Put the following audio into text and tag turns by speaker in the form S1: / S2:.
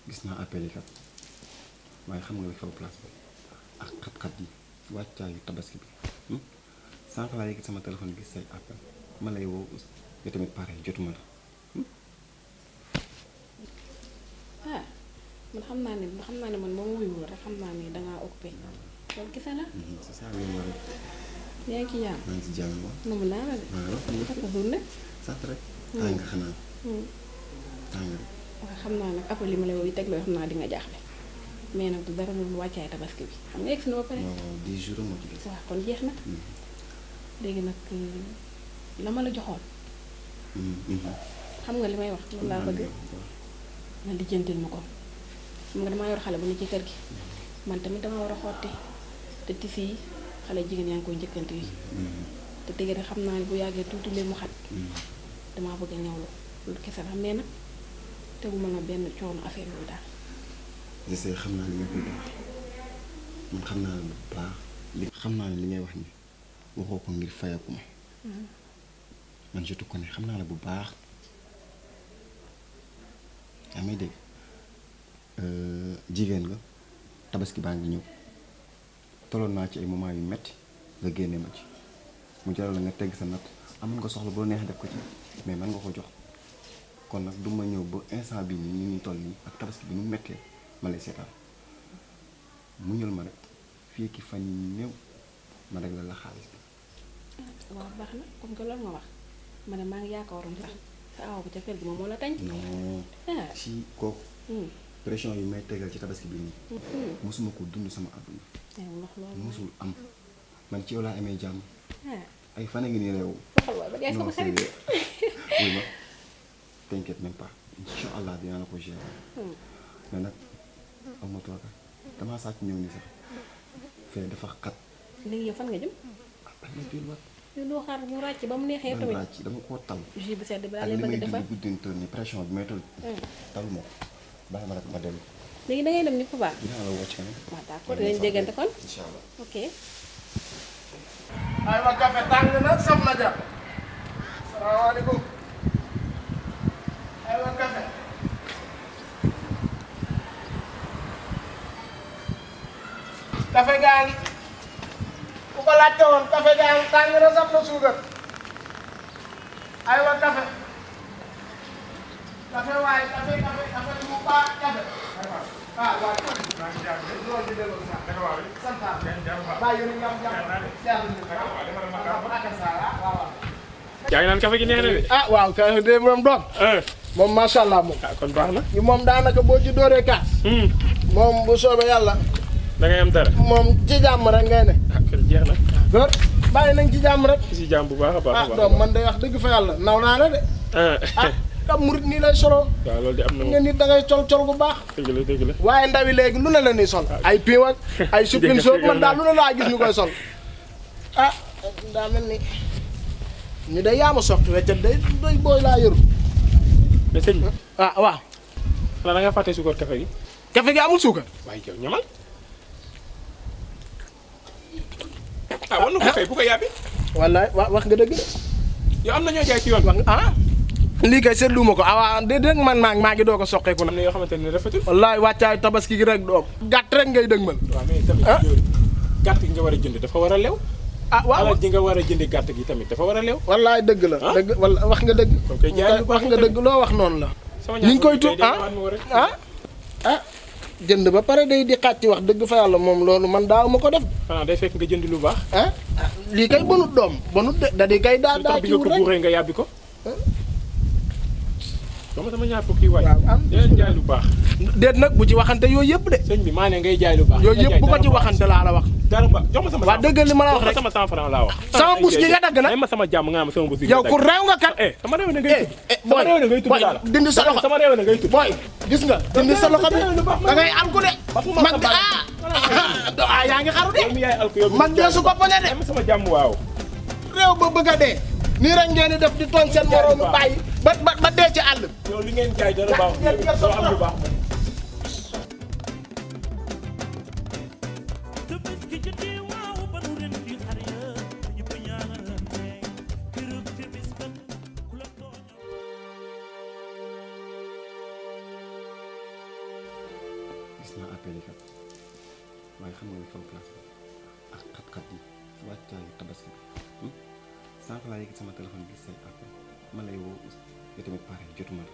S1: gis naa appel yi kat waaye xam nga li xew place bi ak xat-xat yi wàccaayu tabaski bi sànq laa yëg sama téléphone gis say appel ma lay woo yow tamit pare jotuma la.
S2: ah man xam naa ne man moom wuyuwul rek xam naa ni dangaa occupé loolu kese la.
S1: c'est ça loolu la rek.
S2: yaa ngi ci jàmm.
S1: maa ngi ci jàmm moom.
S2: moom laa la de.
S1: waaw
S2: fekk journée.
S1: sant rek. tàng nga xanaa. tàng rek.
S2: waaw xam naa nag après li ma lay woo yi teg loo xam naa di nga jaaxle mais nag du dara lu wàccaay tabaski bi xam nga yegg si na ba pare.
S1: waaw 10 jours moo ci des.
S2: waaw kon jeex na. léegi nag la ma la joxoon. xam nga li may wax loolu laa bëgg. nga lijjantil ma ko. xam nga damaa yor xale bu ne ci kër gi. man tamit dama war a xotti te tisi yi xale jigéen yaa ngi koy njëkkante yi. te tege rek xam naa ne bu yàggee tuuti lee mu xat. damaa bëgg a ñëw lu kese la mais nag teguma la benn coono affaire yooyu daal.
S1: je sais xam naa li nga koy def man xam naa bu baax xam naa ne li ngay wax ni waxoo ko ngir fayaku ma. man je te connais xam naa la bu baax yaa may dégg jigéen nga tabaski baa ngi ñëw tolloon naa ci ay moment yu metti nga génne ma ci mu jaral la nga tegg sa natt amoon nga soxla boo neex def ko ci mais man nga ko jox kon nag du ma ñëw ba instant bi nii ñu toll nii ak tabaski bi nu mettee ma lay seetaan muñal ma rek fii ki fan yi néew ma rek la xaalis bi.
S2: waaw baax na comme que loolu nga wax ma ne maa ngi yaakaaroon sax sa awa bu ca kër gi moom moo la tañ.
S1: non si kooku. pression yi may tegal ci tabaski bi nii. mosuma ko dund sama àdduna. mosul am man ci yow laa amee jàmm. ay fan a ngi nii réew.
S2: ba dee sama xarit
S1: oui ma t'inquiète même pas incha allah dinaa la ko gérer. mais nag aw ma tooga damaa sàcc ñëw nii sax fee dafa xat.
S2: léegi yow fan nga jëm. yow doo xaar mu ràcc ba mu neexee tamit.
S1: dama koo tal.
S2: jus bu sedd bi laa lay bëgg a defal
S1: ak li may dund guddintoon ni pression bi may toll. talu ma ko bàyyi ma rek ma dellu.
S2: léegi da ngay dem ni Papa.
S1: dinaa la wàcc kanam.
S2: waaw d'accord dinañ déggante kon.
S1: incha allah
S2: ok.
S3: aywa café tàng na saf na jàpp. salaamaaleykum. aywa café. café gaa ngi. ku ko laajte woon café gaa ngi tàng na saf na suukar. aywa café. café waaye café mu baax café. ah waaw maa ngi jàpp de loolu di delloo sax. sant naa waaw yéen a ngi am jàmm.
S4: yaa ngi naan café gi neex na de.
S3: ah waaw café de moom doon. moom macha allah moom.
S4: ah kon baax na.
S3: moom daanaka boo ci dooree kaas. moom bu soobee yàlla.
S4: da ngay am dara.
S3: moom ci jàmm rek ngay ne.
S4: ah kon jeex na.
S3: góor bàyyi nañ ci jàmm rek.
S4: ci jàmm bu baax a baax a baax.
S3: doom man day wax dëgg fa yàlla naw naa la de. am murit nii lay solo.
S4: waaw loolu de am na
S3: nga nit da ngay col bu baax.
S4: dëgg la dëgg la.
S3: waaye ndawi léegi lu ne la ñuy sol. ay piiw ak ay suppin soog man daal lu ne laa gis ñu koy sol. ah daa mel ni ñu day yaama soxti weccat day doy booy laa yoru.
S4: mais sëñ bi.
S3: ah waaw.
S4: xanaa da nga fàtte suukar café gi.
S3: café gi amul suukar.
S4: waaye yow ñamal. ah war na ko kay bu ko yàbbi.
S3: wallaay wax nga dëgg de.
S4: yow am na ñoo jaay ci yoon.
S3: wax nga lii kay seetlu ma ko déedéet man maa ngi doog a soqeeku
S4: am na yoo xamante ne rafetul.
S3: wallaay wàccaay tabaski gi rek doom gàtt rek ngay dëgmal.
S4: waaw mais tamit gàtt gi nga war a jënd dafa war a lew.
S3: waaw
S4: alal ji nga war a jënd gàtt gi tamit dafa war a lew.
S3: wallaay dëgg la. dëgg wala wax nga dëgg.
S4: kon kay jaay lu baax
S3: wax nga dëgg loo wax noonu la. ni ñu koy tuut jënd ba pare day di xàcc wax dëgg fa yàlla moom loolu man daaw ma ko def.
S4: xanaa day fekk nga jënd lu baax.
S3: lii kay bonut doom bonut de da di kay daa
S4: bi
S3: ci
S4: nga ko buuree nga yàbbi ko. sama ñaar fukki waay.
S3: waaw
S4: leen jaay lu baax.
S3: déet nag bu ci waxante yooyu yëpp de.
S4: sëñ bi maa ne ngay jaay lu baax.
S3: yooyu yëpp bu ko ci waxante laa la wax.
S4: dara ba jox ma sama.
S3: waaw dëggal li ma la wax rek
S4: sama 100 francs laa wax.
S3: sama bus gi nga dagg nag.
S4: ma sama jàmm nga am sama bus gi.
S3: yow ku réew nga kat.
S4: sama réew na ngay tudd. sama réew na ngay tudd daal
S3: dindi sa loxo
S4: sama réew na ngay tudd.
S3: booy gis nga dindi sa loxo bi da ngay alku de. mag yaa ngi xaru de. mag dee su ko poñe de.
S4: sama jàmm waaw.
S3: réew ba bëgg a dee. nii rek ngeen di def di tooñ seen moroomu bàyyi ba dee ci àll.
S4: yow li ngeen jaay dara baax doo am lu baax moom.
S1: appel yi kat waaye xam nga ni xew place bi ak xat-xat yi si wàccaayu tabaski bi sànq laa yëg sama téléphone bi say appel ma lay woo nga tamit pare jotuma la